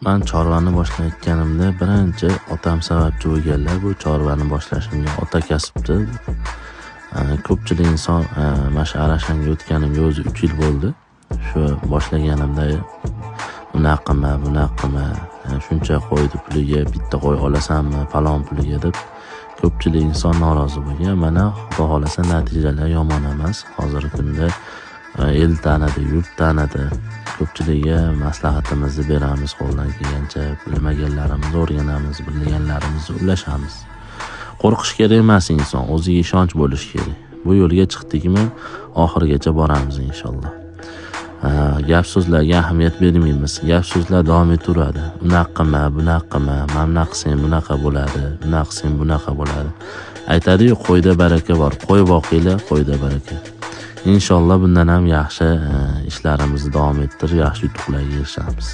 Man chorvani boshlayotganimda birinchi otam sababchi bo'lganlar bu chorvani boshlashimga. Ota kasbdi. Ko'pchilik inson mana shu Arashanga o'tganimga o'zi 3 yil bo'ldi. Shu boshlaganimda unaqa qilma, bunaqa qilma, shuncha qo'ydi puliga bitta qo'y olasanmi falon puliga deb ko'pchilik inson norozi bo'lgan. Mana Xudo xohlasa natijalar yomon emas. Hozirgi kunda el tanidi, yurt tanidi. Ko'pchilikka maslahatimizni beramiz qo'ldan kelgancha, bilmaganlarimizni o'rganamiz, bilganlarimizni ulashamiz. Qo'rqish kerak emas inson, o'ziga ishonch bo'lishi kerak. Bu yo'lga chiqdikmi, oxirigacha boramiz inshaalloh. Gap so'zlarga ahamiyat bermaymiz. Gap so'zlar davom etaveradi. Unaqa qilma, bunaqa qilma, mana bunaqa qilsang bunaqa bo'ladi, bunaqa qilsang bunaqa bo'ladi. Aytadi-yu, qo'yda baraka bor. Qo'y boqinglar, qo'yda baraka. Inshaalloh bundan ham yaxshi ishlarimizni davom ettirib, yaxshi yutuqlarga erishamiz.